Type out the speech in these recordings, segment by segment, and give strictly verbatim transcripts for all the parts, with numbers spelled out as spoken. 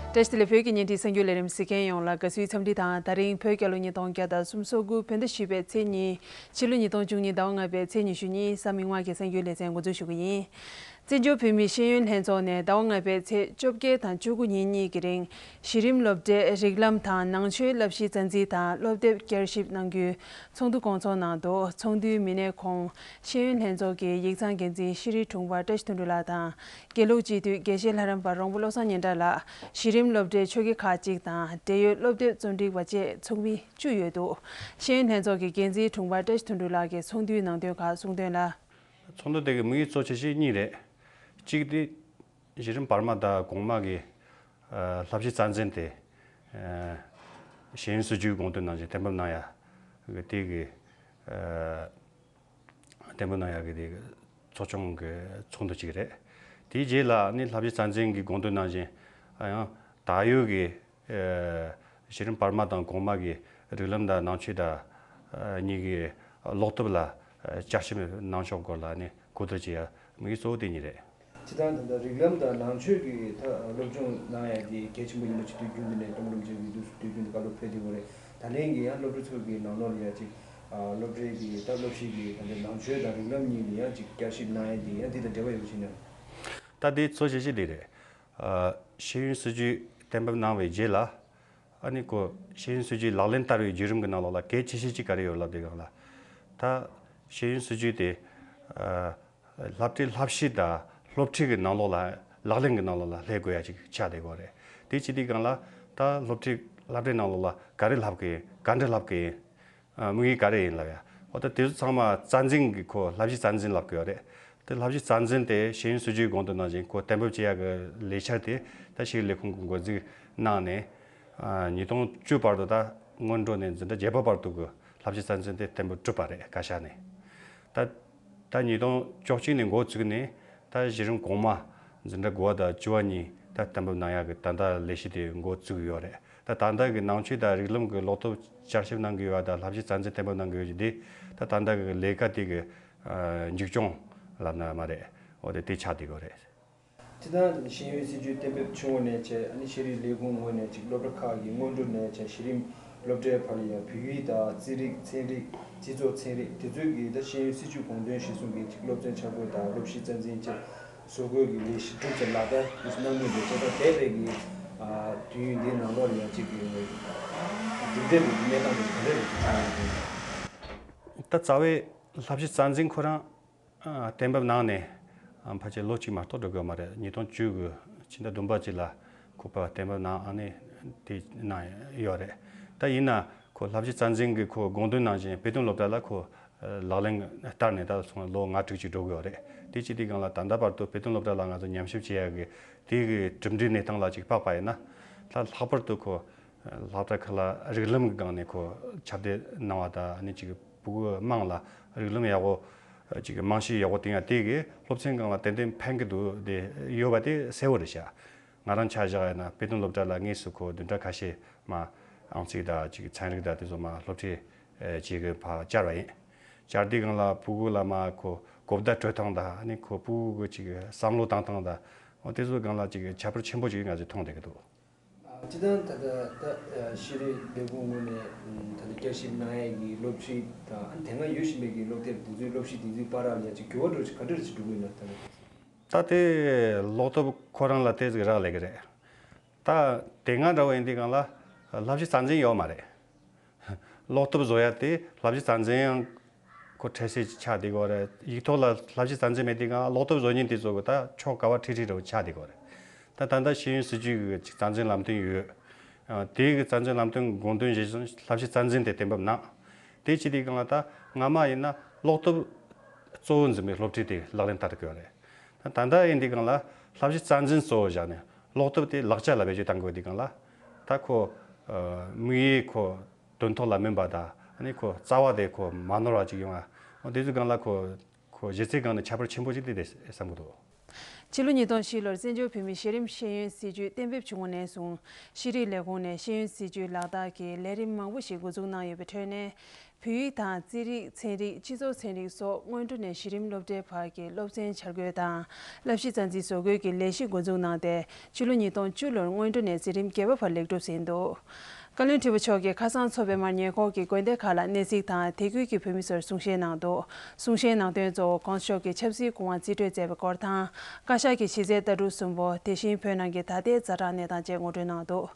བཀྲ་ཤིས་བདེ་ལེགས། བོད་ཀྱི་བརྙན་འཕྲིན་གསར་འགྱུར་ལས་རིམ་གཟིགས་མཁན་ཡོངས་ལ་དགའ་བསུའི་འཚམས་འདྲི་དང་། ད་རིང་བོད་རྒྱལ་ལོ་ཉིས་སྟོང་བརྒྱ་དང་སུམ་ཅུ་སོ་དགུ་བོད་ཟླ་བཞི་པའི་ཚེས་གཉིས། ཕྱི་ལོ་ཉིས་སྟོང་བཅུ་གཉིས་ཟླ་བ་ལྔ་པའི་ཚེས་ཉི་ཤུ་གཉིས། གཟའ་མིག་དམར་གྱི་གསར་འགྱུར་ལེ་ཚན་འགོ་འཛུགས་ཞུ་གི་ཡིན། བཙན་བྱོལ་བོད་མིའི་ཤེས་ཡོན་ལྷན་ཚོགས་ནས་ཟླ་བ་ལྔ་པའི་ཚེས་བཅོ་བརྒྱད་དང་བཅུ་དགུ་ཉིན་གཉིས་ཀྱི་རིང་། གཞི་རིམ་སློབ་གྲྭའི་རིགས་ལམ་དང་ནང་ཆོས་བསླབ་གཞི་རྩ་འཛིན་དང་སློབ་དེབ་བསྐྱར་ཞིབ་གནང་རྒྱུའི་ཚོགས་འདུ་སྐོང་ཚོགས་གནང་འདུག་ཚོགས་འདུའི་མི་སྣའི་ཁོངས་ཤེས་ཡོན་ལྷན་ཚོགས་ཀྱི་ཡིག་ཚང་འགན་འཛིན་ཤེས་རིག་དྲུང་འཕར་བཀྲ་ཤིས་དོན་གྲུབ་ལགས་དང་། དགེ་ལུགས་སྤྱི་འཐུས་དགེ་བཤེས་ལྷ་རམས་པ་རོང་པོ་བློ་བཟང་སྙན་གྲགས་ལགས། གཞི་རིམ་སློབ་གྲྭའི་ཆོས་དགེ་ཁག་ཅིག་དང་འབྲེལ་ཡོད་སློབ་དེབ་རྩོམ་སྒྲིག་པ་བཅས་ཚོགས་མི་བཅུ་ཡོད་འདུག་ཤེས་ཡོན་ལྷན་ཚོགས་ཀྱི་འགན་འཛིན་དྲུང་འཕར་བཀྲ་ཤིས་དོན་གྲུབ་ལགས་ཀྱིས་ཚོགས་འདུའི་ནང་དོན་ཁག་གསུངས་དོན་ལ། ཚོགས་འདུ་དེ་གི་དམིགས་ཡུལ་གཙོ་ཆེ་ཤོས་གཉིས་རེད། གཅིག་དེ་གཞི་རིམ་བར་མ་དང་གོང་མ་གི་ཨ་བསླབ་གཞི་རྩ་འཛིན་དེ་ཨ་ཤེས་ཡོན་སྲིད་བྱུས་དགོངས་དོན་ནང་བཞིན་གཏན་འབེབས་གནང་ཡ་གི་དེ་གི་ཨ་གཏན་འབེབས་གནང་ཡ་གི་དེ་གི་ཚོགས་ཆུང་གི་ཚོགས་འདུ་གཅིག་རེད། དེའི་རྗེས་ལ་ནི་བསླབ་གཞི་རྩ་འཛིན་གྱི་དགོངས་དོན་ནང་བཞིན་ཨ་ཡང་ད་ཡོད་གི་ཨ་གཞི་རིམ་བར་མ་དང་གོང་མ་གི་རིགས་ལམ་དང་ནང་ཆོས་དང་ཨ་གཉིས་ཀྱི་ཀློག་དེབ་ལ་ཨ་བསྐྱར་ཞིབ་གནང་ཕྱོགས་སྐོར་ལ་ནི་གོ་བསྡུར་བྱེད་ཡ་དམིགས་ཡུལ་གཙོ་བོ་དེ་གཉིས་རེད། སྤྱིར་བཏང་ད་ལྟ་རིགས་ལམ་དང་ནང་ཆོས་ཀྱི་ཐད་སློབ་སྦྱོང་གནང་ཡ་དེ་གལ་ཆེན་པོ་ཡིན་པ་ཞིག་དུས་རྒྱུན་དུ་ནས་སྟོང་སློབ་ཆེན་གྱི་དུས་སུ་དུས་རྒྱུན་དུ་བཀའ་སློབ་ཕེབས་བསྡད་ཡོད་རེད། ད་ལན་གྱི་ཡང་སློབ་གྲྭ་ཚོ་གི་ནང་ལོགས་ལ་ཡ་ཅིག་ཨ་སློབ་གྲྭའི་གི་ད་སློབ་གཞི་གི་ད་ལྟ་ནང་ཆོས་དང་རིགས་ལམ་གཉིས་ལ་ཡ་ཅིག་བསྐྱར་ཞིབ་གནང་ཡ་དེ་ཡང་འདི་དང་འབྲེལ་བ་ཡོད་པ་ཞིག་ནས། ད་དེ་གཙོ་ཆེ་ཤོས་དེ་རེད། ཨ་ཤེས་ཡོན་སྲིད་བྱུས་གཏན་འབེབས་གནང་བའི་རྗེས་ལ། ཨ་ནི་ཁོ་ཤེས་ཡོན་སྲིད་བྱུས་ལག་ལེན་བསྟར་བའི་བརྒྱུད་རིམ་གྱི་ནང་ལོགས་ལ་གལ་ཆེ་ཤོས་གཅིག་ག་རེ་ཡོད་ལབ་དུས་སྒང་ལ། ད་ཤེས་ཡོན་སྲིད་བྱུས་དེ་ཨ་སློབ་གྲྭའི་བསླབ་གཞི་དང་སློབ་ཁྲིད་ཀྱི་ནང་ལོགས་ལ་ལག་ལེན་གྱི་ནང་ལོགས་ལ་སླེབས་དགོས་ཡ་ཅིག་ཆགས་བསྡད་ཡོད་རེད། དེ་བྱེད་དུས་སྒང་ལ་ད་སློབ་ཁྲིད་སློབ་གྲྭའི་ནང་ལོགས་ལ་ག་རེ་བསླབ་ཀྱི་ཡིན། ག་འདྲ་བསླབ་ཀྱི་ཡིན། དམིགས་ཡུལ་ག་རེ་ཡིན་ལབ་ཡ། འོ་ད་དེ་ཚོ་ཚང་མ་རྩ་འཛིན་གྱི་ཁོ་བསླབ་གཞི་རྩ་འཛིན་ལབ་ཀྱི་ཡོད་རེད། དེ་བསླབ་གཞི་རྩ་འཛིན་དེ་ཤེས་ཡོན་སྲིད་བྱུས་དགོངས་དོན་ནང་བཞིན་ཁོ་གཏན་འབེབས་བྱེད་ཡ་གི་ལས་འཆར་དེ་ད་ཤེས་རིག་ལས་ཁུངས་ཀྱིས་འགོ་འཛུགས་གནང་ནས། ཨ་ཉིས་སྟོང་བཅུ་བར་དུ་ད་སྔོན་འགྲོ་ནས་འཛིན་གྲྭ་བརྒྱད་པ་བར་དུ་གི་བསླབ་གཞི་རྩ་འཛིན་དེ་གཏན་འབེབས་གྲུབ་པ་རེད། བཀའ་ཤག་ནས། ད་ད་ཉིས་སྟོང་བཅུ་གཅིག་ནས་འགོ་བཙུགས་ནས་ད་གཞི་རིམ་གོང་མ་འཛིན་གྲྭ་དགུ་པ་དང་བཅུ་པ་གཉིས་ད་གཏན་འབེབས་གནང་ཡ་གི་ད་ལྟ་ལས་གཞི་དེ་འགོ་བཙུགས་ཡོད་རེད། ད་ད་ལྟ་གི་ནང་ཆོས་དང་རིགས་ལམ་གྱི་ཀློག་དེབ་བསྐྱར་ཞིབ་གནང་གི་ཡོད་པ་དང་བསླབ་གཞི་རྩ་འཛིན་གཏན་འབེབས་གནང་གི་ཡོད་ཀྱི་དེ་ད་ད་ལྟ་གི་ལས་ཀ་དེ་གི་ཨ་མཇུག་སྐྱོང་ལབ་ན་མ་རེད། འོ་དེ་དེ་ཆགས་བསྡད་ཡོད་རེད། སྤྱིར་བཏང་ཤེས་ཡོན་སྲིད་བྱུས་གཏན་འབེབས་བྱུང་བ་ནས་བྱས། ཨ་ནི་ཤེས་རིག་ལས་ཁུངས་ངོས་ནས་ཅིག་སློབ་གྲྭ་ཁག་གི་སྔོན་འགྲོ་ནས་བྱས་གཞི་རིམ་སློབ་གྲྭའི་བར་ལ་ཡང་བོད་ཡིག་དང་རྩིས་རིག་ཚན་རིག་སྤྱི་ཚོགས་ཚན་རིག་དེ་ཚོའི་གི་ད་ཤེས་ཡོན་སྲིད་བྱུས་དགོངས་དོན་གཞིར་བཟུང་གི་ཅིག་སློབ་ཚན་ཆ་བགོས་དང་སློབ་གཞི་རྩ་འཛིན་བཅས་བཟོ་འགོད་ཀྱི་ལས་གཞི་གྲུབ་ཚེ་ལག་བསྟར་དུ་གནང་མུས་འདུག་ཅེས་དང་། དེ་རེད་ཀྱི་དུས་ཡུན་འདིའི་ནང་ལོགས་ལ་ཡང་གཅིག་གི་གྲུབ་འབྲས་ཀྱི་གནས་སྟངས་དེ་ག་འདྲ་རེད་བྱུང་ཡོད་དེ། ད་རྩ་བའི་བསླབ་གཞི་རྩ་འཛིན་ཁོ་རང་གཏན་འབེབས་གནང་ནས་ཕལ་ཆེར་ལོ་གཅིག་མ་གཏོགས་འགྲོ་གི་ཡོད་མ་རེད། ཉིས་སྟོང་བཅུ་གི་ཕྱི་ཟླ་བདུན་པ་གཅིག་ལ་ཁོ་པ་གཏན་འབེབས་གནང་ཨ་ནི་དེ་གནང་ཡོད་རེད། ད་ཡིན་ན་ཁོ་བསླབ་གཞི་རྩ་འཛིན་གྱི་ཁོ་དགོངས་དོན་ནང་བཞིན་དཔེ་སྟོན་སློབ་གྲྭ་ལ་ཁོ་ལག་ལེན་བསྟར་ནས་ད་སོང་ལོ་ལྔ་དྲུག་ཅིག་འགྲོ་གི་ཡོད་རེད། དེ་བྱེད་དུས་སྒང་ལ་ད་ལྟ་བར་དུ་དཔེ་སྟོན་སློབ་གྲྭ་ལ་ང་ཚོ་ཉམས་ཞིབ་བྱེད་ཡ་གི་དེ་གི་གྲུབ་འབྲས་གནས་སྟངས་ལ་ཅིག་དཔག་པ་ཡིན་ན། ད་ལྷག་པར་དུ་ཁོ་སློབ་གྲྭ་ཁག་ལ་རིགས་ལམ་གྱི་སྒང་ནས་ཁོ་ཁྱབ་གདལ་གནང་བ་དང་ཨ་ནི་ཅིག་ཕྲུ་གུ་དམངས་ལ་རིགས་ལམ་ཡག་པོ་ཅིག་རྨང་གཞི་ཡག་པོ་བཏིང་ཡ་དེ་གི་སློབ་ཚན་སྒང་ལ་ཏན་ཏན་ཕན་གི་འདུག་དེ་ཡོད་པ་དེ་གསལ་བོ་རེད་ཤག་ང་རང་ཆ་བཞག་ཡིན་ན་དཔེ་སྟོན་སློབ་གྲྭ་ལ་དངོས་སུ་ཁོ་བདུན་ཕྲག་ཁ་ཤས་མ་ཨང་རྩིས་དང་ཅིག་ཚན་རིག་དང་དེ་ཚོ་མ་སློབ་ཁྲིད་བྱེད་གི་ཕར་བཅར་བ་ཡིན། བཅར་དུས་སྒང་ལ་ཕྲུ་གུ་ལ་མ་ཁོ་གོ་བརྡ་སྤྲོད་སྟངས་དང་ཨ་ནི་ཁོ་ཕྲུ་གུ་གི་ཅིག་བསམ་བློ་བཏང་སྟངས་དང་། འོ་དེ་ཚོ་སྒང་ལ་ཅིག་ཁྱད་པར་ཆེན་པོ་ཅིག་ང་ཚོས་མཐོང་བསྡད་ཀྱི་འདུག་སྤྱིར་བཏང་ད་ལྟ་ད་ཤེས་རིག་ལས་ཁུངས་ངོས་ནས་ད་ལྟ་བསྐྱར་ཞིབ་གནང་ཡས་ཀྱི་སློབ་ཁྲིད་དང་། ཨ་ནི་དེ་སྔ་ཡོད་བཞིན་པའི་གི་སློབ་དེབ་དེ་ཚོའི་སློབ་གཞི་དེ་ཚོའི་བར་ལ་ཡ་ཅིག་འགྱུར་བ་འགྲོ་ཅིག་ག་འདྲ་ཅིག་འགྲོ་གི་ཡོད་ན་ད་ལྟ། ད་དེ་ཀློག་དེབ་ཁོ་རང་ལ་ཏོག་ཙམ་རག་ལས་ཀྱི་རེད། ད་དེ་སྔ་འདྲ་བོ་ཡིན་དུས་སྒང་ལ་བསླབ་གཞི་རྩ་འཛིན་ཡོད་མ་རེད། ཀློག་དེབ་བཟོ་ཡ་དེ་བསླབ་གཞི་རྩ་འཛིན་ཡང་ཁོ་འཕྲལ་སེལ་ཆགས་བསྡད་ཀྱི་ཡོད་རེད། ཡིག་ཐོག་ལ་བསླབ་གཞི་རྩ་འཛིན་མེད་དུས་སྒང་ཀློག་དེབ་བཟོ་མཁན་དེ་ཚོ་གི་ད་ཕྱོགས་ག་བ་ཁྲིད་ཁྲིད་འདྲ་བོ་ཆགས་བསྡད་ཀྱི་ཡོད་རེད། ད་ད་ལྟ་ཤེས་ཡོན་སྲིད་བྱུས་ཀྱི་ཅིག་རྩ་འཛིན་ལམ་སྟོན་ཡོད། ཨ་དེ་གི་རྩ་འཛིན་ལམ་སྟོན་དགོངས་དོན་གཞིར་བཟུང་བསླབ་གཞི་རྩ་འཛིན་དེ་གཏན་འབེབས་གནང་། དེ་བྱེད་དུས་སྒང་ལ་ད་སྔ་མ་ཡིན་ན་ཀློག་དེབ་གཙོ་བོ་འཛིན་པའི་སློབ་ཁྲིད་དེ་ལག་ལེན་བསྟར་གྱི་ཡོད་རེད། ད་ད་ལྟ་ཡིན་དུས་སྒང་ལ་བསླབ་གཞི་རྩ་འཛིན་གཙོ་བོ་བཞག་ནས་ཀློག་དེབ་དེ་ལག་ཆ་ལ་བེད་སྤྱོད་གཏང་དགོས་དུས་སྒང་ལ་ད་ཁོ་ཨ་དམིགས་ཡུལ་ཁོ་དོན་ཐོག་ལ་སྨིན་པ་དང་ཨ་ནི་ཁོ་རྩ་བ་དེ་ཁོ་མ་ནོར་བ་ཅིག་ཡོང་བ། འོ་དེ་ཚོའི་སྒང་ལ་ཁོ་ཁོ་གཞི་རྩའི་སྒང་ནས་ཁྱད་པར་ཆེན་པོ་ཅིག་དེ་རེད་བསམ་གྱི་འདུག་ཕྱི་ལོ་ཉིས་སྟོང་བཞི་ལོར་བཙན་བྱོལ་བོད་མིའི་གཞི་རིམ་ཤེས་ཡོན་སྲིད་བྱུས་གཏན་འབེབས་བྱུང་བ་ནས་བཟུང་། ཤེས་རིག་ལས་ཁུངས་ནས་ཤེས་ཡོན་སྲིད་བྱུས་ལག་བསྟར་གྱི་ལས་རིམ་མང་པོ་ཞིག་འགོ་འཛུགས་གནང་ཡོད་པའི་ཁྲོད་ནས། བོད་ཡིག་དང་རྩིས་རིག་ཚན་རིག་སྤྱི་ཚོགས་ཚན་རིག་སོགས་སྔོན་འགྲོ་ནས་གཞི་རིམ་སློབ་གྲྭའི་བར་གྱི་སློབ་ཚན་འཆར་འགོད་དང་བསླབ་གཞི་རྩ་འཛིན་བཟོ་འགོད་ཀྱི་ལས་གཞི་འགོ་འཛུགས་གནང་སྟེ། ཕྱི་ལོ་ཉིས་སྟོང་བཅུ་ལོར་སྔོན་འགྲོ་ནས་འཛིན་རིམ་བརྒྱད་པ་བར་ལེགས་གྲུབ་ཟིན་འདུག་བཀའ་བློན་ཁྲི་པ་མཆོག་གིས་ཁ་སང་འཚོགས་པའི་མར་ཉེ་འཁོར་གྱི་དགོན་སྡེ་ཁག་ལ་གནས་གཟིགས་དང་དེ་ཁུལ་གྱི་བོད་མི་ཚོར་གསུང་བཤད་གནང་འདུག་གསུང་བཤད་ནང་དོན་གཙོ་བོ་༸གོང་ས་མཆོག་གིས་ཆབ་སྲིད་སྐུ་དབང་རྩིས་སྤྲོད་མཛད་པའི་སྐོར་དང་། བཀའ་ཤག་གི་གཞི་རྩའི་ལྟ་གྲུབ་གསུམ་པོ། དེ་བཞིན་བོད་ནང་གི་ད་ལྟའི་ཛ་དྲག་གནས་སྟངས་བཅས་ངོ་སྤྲོད་གནང་འདུག་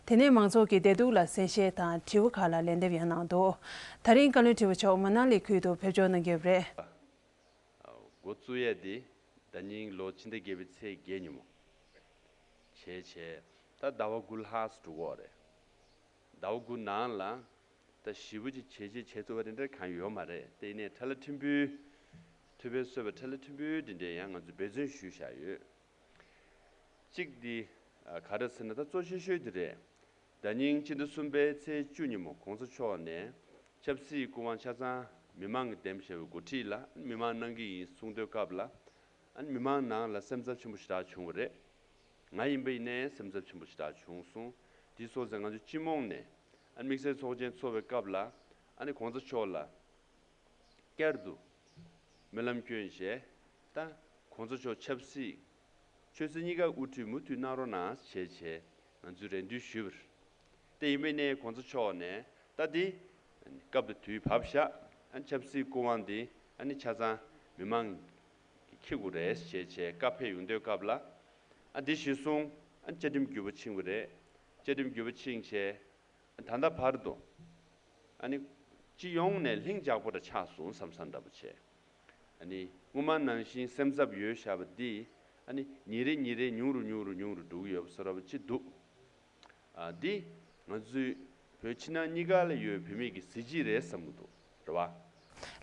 དེ་ནས་མང་ཚོགས་ཀྱི་བདེ་སྡུག་ལ་གསན་བཤད་དང་དྲི་བ་ཁག་ལ་ལན་འདེབས་ཡང་གནང་འདུག་ད་རིང་བཀའ་བློན་ཁྲི་པ་མཆོག་མ་ན་ལི་ཁུལ་དུ་ཕེབས་འབྱོར་གནང་གི་ཡོད་པ་རེད། འགོ་བཙུགས་ཡས་འདི་ད་ཉིན་ལོ་ཕྱི་ཟླ་བརྒྱད་པའི་ཚེས་བརྒྱད་ཉིན་མོ་བྱས་བྱས། ད་ཟླ་བ་དགུ་ལྷག་ཙམ་འགྲོ་གི་ཡོད་རེད། ཟླ་བ་དགུ་ནང་ལ་ད་ཞེ་པོ་ཅིག་བྱས་རྗེས་བྱས་ཐུབ་པ་དེ་འདྲ་གང་ཡོད་མ་རེད། དེ་ཡིན་ནའི་ཁྲ་ལ་ཕྲན་བུ། ཐུབ་པའི་གསོལ་བ་ཁྲ་ལ་ཕྲན་བུ་དེ་འདྲ་ཡང་ང་ཚོས་འབད་བརྩོན་ཞུས་བཞག་ཡོད། གཅིག་འདི་ག་རེ་ཟེར་ན་ད་གཙོ་ཆེ་ཤོས་དེ་རེད། ད་ཉིན་ཕྱི་ཟླ་གསུམ་པའི་ཚེས་བཅུ་ཉིན་མོ་༸གོང་ས་མཆོག་ནས་ཆབ་སྲིད་སྐུ་དབང་ཆ་ཚང་མི་མང་གིས་འདེམས་བཞག་པའི་འགོ་ཁྲིད་ལ་མི་མང་གནང་གི་ཡིན་གསུང་དུས་སྐབས་ལ། ཨ་ནི་མི་མང་ནང་ལ་སེམས་འཚབ་ཆེན་པོ་ཞེ་དྲག་བྱུང་བ་རེད། ང་ཡིན་པ་ཡིན་ནའི་སེམས་འཚབ་ཆེན་པོ་ཞེ་དྲག་བྱུང་སོང་། དེ་སོང་ཙང་ང་ཚོ་སྤྱི་དམངས་ནས་ཨ་ནི་དམིགས་བསལ་ཚོགས་ཆེན་ཚོགས་པའི་སྐབས་ལ་ཨ་ནི་༸གོང་ས་མཆོག་ལ་བསྐྱར་དུ་སྨོན་ལམ་སྐྱོན་བྱས། ད་༸གོང་ས་མཆོག་ཆབ་སྲིད་ཆོས་སྲིད་གཉིས་ཀ་དབུ་ཁྲིད་མུ་མཐུད་གནང་རོགས་གནང་ཞེས་བྱས་ང་ཚོས་རེ་འདུན་ཞུས་པ་རེད། དེ་ཡིན་པ་ཡིན་ནའི་༸གོང་ས་མཆོག་ནས་ད་འདི་སྐབས་དང་དུས་བབས་ཤག་ཨ་ནི་ཆབ་སྲིད་སྐུ་དབང་འདི་ཨ་ནི་ཆ་ཚང་མི་མང་གིས་འཁྱེར་དགོས་རེད་ཞེས་བྱས་བཀའ་ཕེབས་ཡོང་དུས་སྐབས་ལ། ཨ་འདི་གཞིར་བཟུང་ཨ་བཅའ་ཁྲིམས་བརྒྱུད་པ་ཕྱིན་པ་རེད། བཅའ་ཁྲིམས་བརྒྱུད་པ་ཕྱིན་བྱས་ད་ལྟ་བར་དུ་ཨ་ནི་སྤྱི་ཡོངས་ནས་ལྷིང་འཇགས་པོ་འདྲ་ཆགས་སོང་བསམ་བསམ་འདྲ་པོ་བྱས། ཨ་ནི་སྔོན་མ་ནང་བཞིན་སེམས་འཚབ་ཡོད་བཞག་པ་འདི་ཨ་ནི་ཉིན་རེ་ཉིན་རེ་ཉུང་རུ་ཉུང་རུ་ཉུང་རུ་འགྲོ་གི་ཡོད་པ་བཟོ་འདྲ་པོ་ཅིག་འདུག་ཨ་འདི་ང་ཚོའི་བོད་ཕྱི་ནང་གཉིས་ཀ་ལ་ཡོད་བོད་མི་གི་གཟི་བརྗིད་རེད་བསམ་གྱི་འདུག་རེད་བ།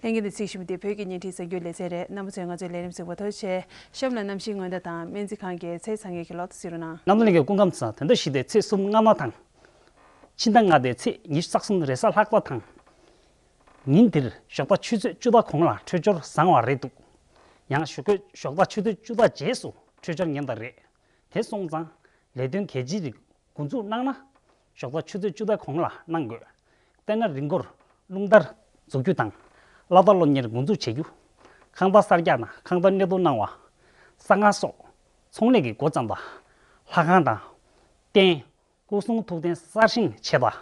ལྷན་རྒྱས་འདི་ཚིག་ཞིབ་འདི་བོད་ཀྱི་བརྙན་འཕྲིན་གསར་འགྱུར་ལེ་ཚན་རེད། རྣམ་པ་ཚོས་ང་ཚོའི་ལས་རིམ་གཟིགས་པར་ཐུགས་རྗེ་ཆེ། གཤམ་ལ་གནམ་གཤིས་སྔོན་བརྡ་དང་སྨན་རྩིས་ཁང་གི་ཚེས་ཚང་གི་གློག་ཐག་གཟིགས་རོགས་གནང་། རྣམ་གྲོལ་གླིང་གི་སྐུ་ཁམས་བཟང་། དོན་དག་བཞི་སྟེ་ཚེས་གསུམ་སྔ་མ་དང་། ཕྱི་ཟླ་ལྔ་པའི་ཚེས་ཉི་ཤུ་རྩ་གསུམ་རེས་གཟའ་ལྷག་པ་དང་། ཉིན་འདིར་ཞོགས་ཇ་ཆུ་ཚོད་བཅུ་དང་གོང་ལ་འཕྲོད་སྦྱོར་བཟང་བ་རེད་འདུག་ཡང་ཞོགས་ཀས་ཞོགས་ཇ་ཆུ་ཚོད་བཅུ་དང་རྗེས་སུ་འཕྲོད་སྦྱོར་ཉན་པ་རེད། དེ་སོང་ཙང་ལས་དོན་གལ་ཆེ་རིགས་འགོ་འཛུགས་གནང་ན། ཞོགས་ཇ་ཆུ་ཚོད་བཅུ་དང་གོང་ལ་གནང་དགོས། དཔེར་ན་རི་མགོར་རླུང་དར་འཛུགས་རྒྱུ་དང་། གླ་དར་སློབ་གཉེར་འགོ་འཛུགས་བྱེད་རྒྱུ། ཁང་པ་གསར་རྒྱག་དང་ཁང་པ་གནས་སྡོད་གནང་བ། གསང་སྔགས་སོགས་ཚོང་ལས་ཀྱི་སྒོ་བརྩམས་པ། ལྷ་ཁང་དང་། རྟེན། སྐུ་གསུང་ཐུགས་རྟེན་གསར་བཞེངས་བྱེད་པ།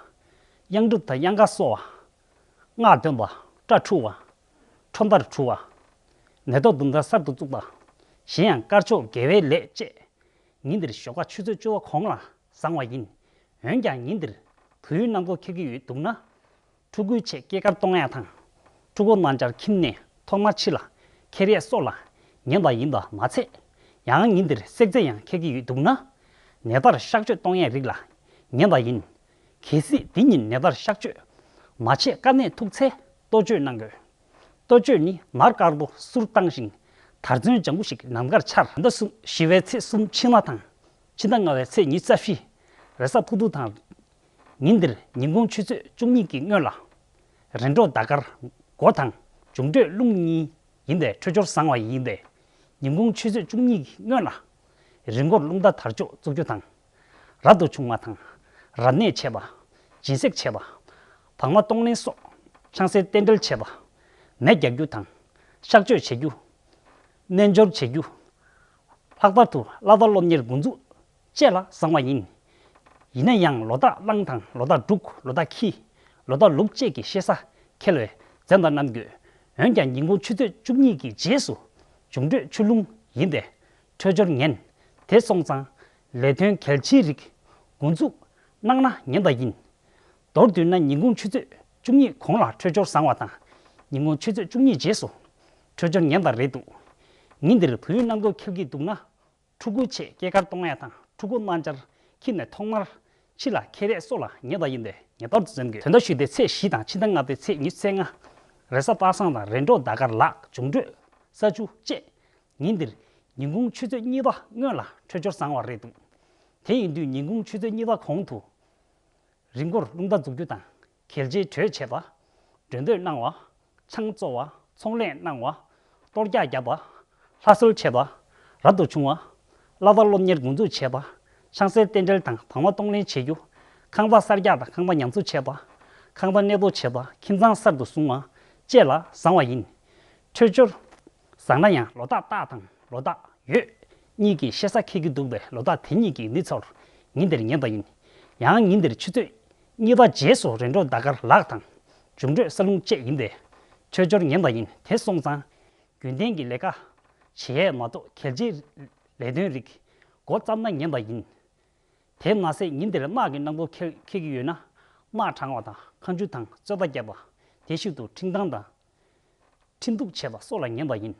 གཡང་སྒྲུབ་དང་གཡང་ཁ་གསོ་བ། སྔགས་འདོན་པ། སྐྲ་འཁྲུ་བ། ཁྲོམ་དར་འཁྲུ་བ། མེ་ཏོག་དུང་དར་གསར་དུ་བཙུགས་པ། གཞན་ཡང་དཀར་ཕྱོགས་དགེ་བའི་ལས་བཅས། ཉིན་འདིར་ཞོགས་ཇ་ཆུ་ཚོད་བཅུ་པ་གོང་ལ་བཟང་བ་ཡིན། འོན་ཀྱང་ཉིན་འདིར་དུས་ཡུན་གནམ་སྒོ་ཁེབས་ཀྱི་ཡོད་འདུག་ན། ཕྲུ་གུའི་ཆེད་སྐྱེས་སྐར་གཏོང་ཡ་དང་། ཕྲུ་གུ་གནང་འཆར་ཁྱིམ་ནས་ཐོག་མར་ཕྱི་ལ་འཁྱེར་ཡས་སོགས་ལ་ཉན་པ་ཡིན་པ་མ་ཚད། ཡང་ཉིན་འདིར་བསྲེག་རྫས་ཡང་འཁྱེར་གྱི་ཡོད་འདུག་ན། ནད་པར་གཤག་བཅོས་གཏོང་ཡས་རིགས་ལ་ཉན་པ་ཡིན། གལ་སྲིད་འདི་ཉིན་ནད་པར་གཤག་བཅོས་མ་བྱས་དཀའ་གནད་ཐུག་ཚེ་གཏོ་བཅོས་གནང་དགོས། གཏོ་བཅོས་ནི་མར་དཀར་པོ་གསུར་བཏང་ཞིང་དར་ཚོན་ལྗང་གུ་ཞིག་ནམ་མཁར་འཕྱར། ཟླ་གསུམ་བཞི་པའི་ཚེས་གསུམ་ཕྱི་མ་དང་། ཕྱི་ཟླ་ལྔ་པའི་ཚེས་ཉི་ཤུ་རྩ་བཞི་རེས་གཟའ་ཕུར་བུ་དང་། ཉིན་འདིར་ཉིན་གུང་ཆུ་ཚོད་བཅུ་གཉིས་ཀྱི་སྔོན་ལ། རིམ་གྲོ་ཟླ་སྐར་སྒོ་དང་འབྱུང་འཕྲོད་རླུང་གཉིས་ཡིན་པས་འཕྲོད་སྦྱོར་བཟང་བ་ཡིན་པས། ཉིན་གུང་ཆུ་ཚོད་བཅུ་གཉིས་ཀྱི་སྔོན་ལ། རི་མགོར་རླུང་རྟ་དར་ལྕོག་བཙུགས་རྒྱུ་དང་། རབ་ཏུ་བྱུང་བ་དང་། རབ་གནས་བྱེད་པ། སྦྱིན་སྲེག་བྱེད་པ། བག་མ་གཏོང་ལེན་སོགས་ཆང་སའི་རྟེན་འབྲེལ་བྱེད་པ། མེ་རྒྱག་རྒྱུ་དང་། གཤག་བཅོས་བྱེད་རྒྱུ། རྣལ་འབྱོར་བྱེད་རྒྱུ། ལྷག་པར་དུ་གླ་དར་སློབ་གཉེར་འགོ་འཛུགས་བཅས་ལ་བཟང་བ་ཡིན། ཡིན་ན་ཡང་ལོ་རྟགས་གླང་དང་ལོ་རྟགས་འབྲུག་ལོ་རྟགས་ཁྱི། ལོ་རྟགས་ལུག་བཅས་ཀྱི་ཤེས་བྱ་འཁེལ་བས་འཛེམ་དང་གནང་དགོས། འོན་ཀྱང་ཉིན་གུང་ཆུ་ཚོད་བཅུ་གཉིས་ཀྱི་རྗེས་སུ་འབྱུང་འཕྲོད་ཆུ་རླུང་ཡིན་པས་འཕྲོད་སྦྱོར་ངན། དེ་སོང་ཙང་ལས་དོན་གལ་ཆེའི་རིགས་འགོ་འཛུགས་གནང་ན་ཉན་པ་ཡིན། མདོར་བསྡུས་ན་ཉིན་གུང་ཆུ་ཚོད་བཅུ་གཉིས་གོང་ལ་འཕྲོད་སྦྱོར་བཟང་བ་དང་། ཉིན་གུང་ཆུ་ཚོད་བཅུ་གཉིས་རྗེས་སུ་འཕྲོད་སྦྱོར་ངན་པ་རེད་འདུག་ཉིན་འདིར་དུས་ཡུན་གནམ་སྒོ་ཁེབས་ཀྱི་འདུག་ན། ཕྲུ་གུའི་ཆེད་སྐྱེས་སྐར་གཏོང་ཡ་དང་ཕྲུ་གུ་གནང་འཆར་ཁྱིམ་ནས་ཐོག་མར་ཕྱི་ལ་འཁྱེར་ཡས་སོགས་ལ་ཉན་པ་ཡིན་པས་ངེས་པར་དུ་འཛེམ་དགོས། དོན་དག་ཞུས་ཏེ་ཚེས་བཞི་དང་ཕྱི་ཟླ་ལྔ་པའི་ཚེས་ཉི་ཤུ་རྩ་ལྔ་རེས་གཟའ་པ་སངས་དང་རིམ་གྲོ་ཟླ་སྐར་ལག་འབྱུང་འཕྲོད་ས་ཆུ་བཅས། ཉིན་འདིར་ཉིན་གུང་ཆུ་ཚོད་གཉིས་པ་སྔོན་ལ་འཕྲོད་སྦྱོར་བཟང་བ་རེད་འདུག་དེ་ཡིན་དུས་ཉིན་གུང་ཆུ་ཚོད་གཉིས་པ་གོང་དུ། རི་མགོར་རླུང་རྟ་འཛུགས་རྒྱུ་དང་། གྱེས་རྗེས་གྲོས་བྱེད་པ། མགྲོན་འབོད་གནང་བ། ཆང་བཙོ་བ། ཚོང་ལས་གནང་བ། གཏོར་རྒྱག་བརྒྱབ་པ། ལྷ་གསོལ་བྱེད་པ། རབ་ཏུ་བྱུང་བ། བླ་དྭགས་སློབ་གཉེར་འགོ་འཛུགས་བྱས་པ། ཆང་སའི་རྟེན་འབྲེལ་དང་དང་བ་གཏོང་ལེན་བྱེད་རྒྱུ། ཁང་པ་གསར་རྒྱག་དང་ཁང་པ་ཉམས་གསོ་བྱས་པ། ཁང་པ་གནས་སྤོ་བྱས་པ། ཁྱིམ་ཚང་གསར་དུ་བཟུང་བ་བཅས་ལ་བཟང་བ་ཡིན། འཕྲོད་སྦྱོར་བཟང་ན་ཡང་ལོ་རྟགས་སྟག་དང་ལོ་རྟགས་འོད་གཉིས་ཀྱིས་ཤེས་ས་འཁེལ་གྱི་འདུག་པས། ལོ་རྟགས་དེ་གཉིས་ཀྱི་མི་ཚོར་ཉིན་དེར་ངན་པ་ཡིན། ཡང་ཉིན་དེར་ཆུ་ཚོད་གཉིས་པ་རྗེས་སུ་རེས་འགྲོ་ཟླ་སྐར་ལག་དང་འབྱུང་འཕྲོད་ས་རླུང་བཅས་ཡིན་པས། འཕྲོད་སྦྱོར་ངན་པ་ཡིན། དེ་སོང་ཙང་རྒྱུན་ལྡན་གྱི་ལས་ཀ་བྱེད་ཡས་མ་གཏོགས་གལ་ཆེའི་ལས་དོན་རིགས་འགོ་བརྩམས་ན་ངན་པ་ཡིན། དེ་མ་ཟད་ཉིན་དེར་དམག་གི་གནང་སྤོ་འཁེལ་འཁེལ་གྱི་ཡོད་ན། དམག་དྲང་བ་དང་ཁ་མཆུ་དང་རྩོད་པ་བརྒྱབ་པ། དེ་བཞིན་དུ་འཕྲིན་བཏང་དང་འཕྲིན་གཏུག་བྱས་པ་སོགས་ལ་ངན་པ་ཡིན།